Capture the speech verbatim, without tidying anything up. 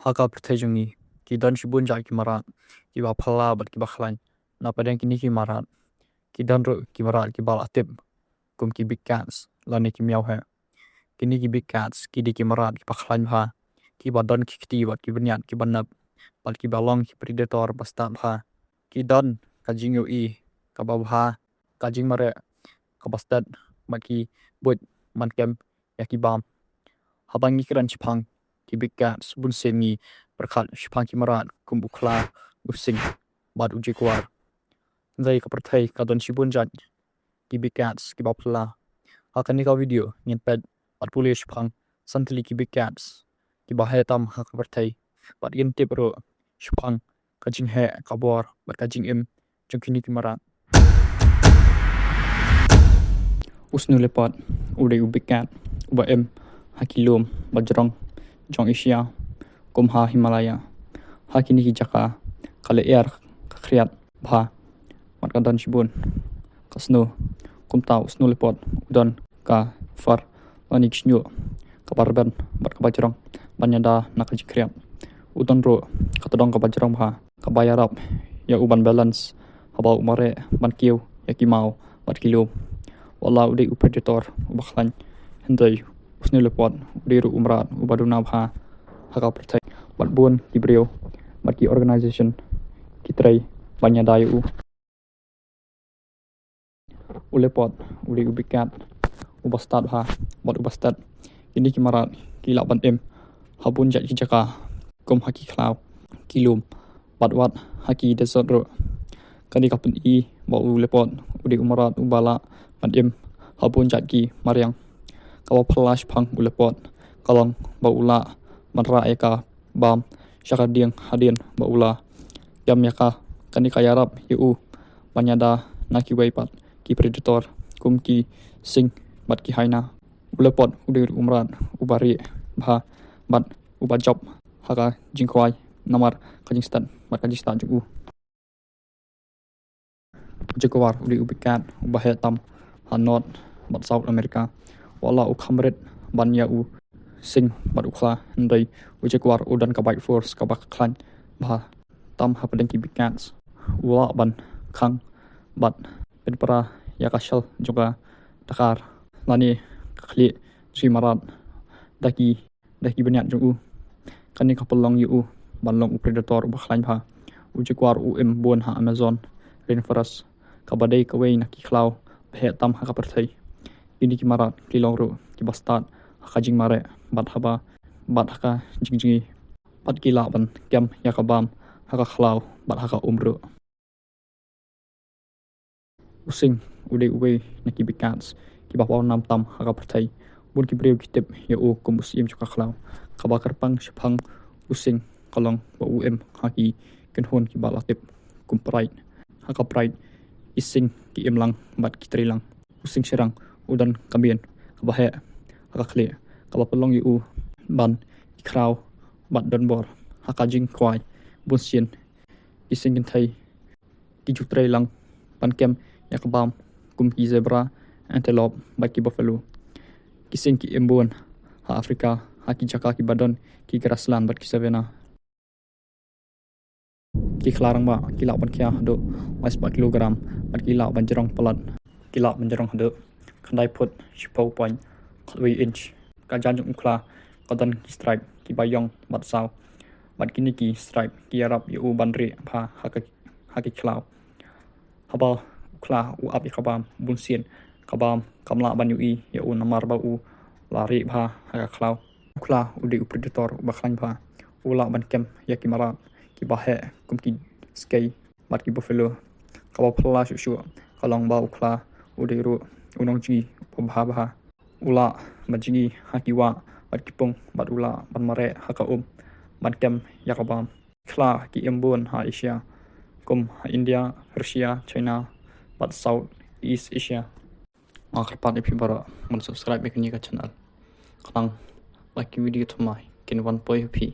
Ha ka pyrthei jong ngi, ki don shibun jait ki mrad, kiba phylla bad kiba khlaiñ. Na pdeng kine ki mrad, ki don ruh ki mrad kiba la tip kum ki big cats lane ki meow heh. Kine ki big cats ki dei ki mrad kiba khlaiñ bha, kiba don ki kti bad ki bniat kiba nep, bad kiba long ki predator ba stad bha. Ki don ka jingïohi kaba bha, ka jingmareh kaba stad, bad ki buit ban kem ïa ki bam. Haba ngi kren shaphang ki big cats, bunsien ngi pyrkhat shaphang ki mrad kum u khla, u sing bad u jaguar. Hynrei ka pyrthei ka don shibun jait ki big cats kiba phylla. Ha kane ka video ngin peit bad pule shaphang san tylli ki big cats kiba heh tam ha ka pyrthei, bad ngin tip ruh shaphang ka jingheh, ka bor bad ka jingim jong kine ki mrad. U snow leopard u dei u big cat uba im ha ki lum ba jrong jong Asia, kum ha Himalaya. Ha kine ki jaka ka lyer ka khriat bha, bad ka don shibun ka snow. Kumta u snow leopard u don ka fur lane ka shñiuh kaba rben bad kaba jrong ban ïada na ka jingkhriat. U don ruh ka tdong kaba jrong bha, kaba ïarap ïa u ban balance haba u mareh ban kiew ïa ki maw bad ki lum. Wat la u dei u predator uba khlaiñ, hynrei u snow leopard u dei ruh u mrad uba duna bha ha ka pyrthei, bad bun ki briew bad ki organization ki trei ban ïada ïa u. U leopard u dei u big cat uba stad bha bad uba stad. Kine ki mrad ki lah ban im ha bun jait ki jaka, kum ha ki khlaw, ki lum, bad wat ha ki desert ruh. Kane ka pyni ba u leopard u dei u mrad uba lah ban im ha bun jait ki mariang. Kaba phylla shaphang u leopard ka long ba u lah ban rah ïa ka bam sha ka dieng hadien ba u la kem ïa ka. Kane ka ïarap ïa u ban ïada na kiwei pat ki predator kum ki sing bad ki hyena. U leopard u dei u mrad uba rieh bha bad uba jop ha ka jingkhwai namar ka jingstad bad ka jingstad jong u. U jaguar u dei u big cat uba heh tam ha North bad South America. Wat la u kham rit ban ïa u sing bad u khla, hynrei u jaguar u don ka bite force kaba khlaiñ bha tam hapdeng ki big cats. U lah ban khang bad pynpra ïa ka shell jong ka dakar lane ka khlieh jong ki mrad da ki da ki bniat jong u. Kane ka pynlong ïa u ban long u predator uba khlaiñ bha. U jaguar u im bun ha Amazon rainforest, kaba dei kawei na ki khlaw ba heh tam ha ka pyrthei. Kine ki mrad ki long ruh kiba stad ha ka jingmareh bad haba, bad ha ka jingjngi, bad ki lah ban kem ïa ka bam ha ka khlaw bad ha ka um ruh. U sing u dei uwei na ki big cats kiba pawnam tam ha ka pyrthei. Bun ki briew ki tip ïa u kum u syiem jong ka khlaw. Kaba kyrpang shaphang u sing ka long ba u im ha ki kynhun kiba la tip kum pride. Ha ka pride, ki sing ki im lang bad ki trei lang. U sing shyrang u don ka mien kaba heh ha ka khlieh, kaba pynlong ïa u ban ïakhraw bad don bor ha ka jingkhwai. Bunsien ki sing kynthei ki ju trei lang ban kem ïa ka bam kum ki zebra, antelope bad ki buffalo. Ki sing ki im bun ha Africa, ha ki jaka kiba don ki grassland bad ki savanna. Ki khla rangbah ki lah ban khia haduh wei spah kilogram bad ki lah ban jrong palat. Ki lah ban jrong haduh khyndai phut shiphew point khatwei inch. Ka jaiñ jong u khla ka don ki stripe kiba ïong bad saw, bad kine ki stripe ki ïarap ïa u ban rieh bha ha ka, ha ki khlaw. Haba u khla u ap ïa ka bam, bunsien ka bam kam lah ban ïohi ïa u namar ba u la rieh bha ha ka khlaw. U khla u dei u predator uba khlaiñ bha. U lah ban kem ïa ki mrad kiba heh kum ki skei bad ki buffalo. Kaba phylla shuh shuh ka long ba u khla u dei ruh u nongjngi uba bha bha. U lah ban jngi ha ki wah bad ki pung bad u lah ban mareh ha ka um ban kem ïa ka bam. Khla ki im bun ha Asia kum ha India, Russia, China bad South East Asia. Nga kyrpad ïa phi baroh ban subscribe ïa kane ka channel khnang ba ki video thymmai kin wan poi ha phi.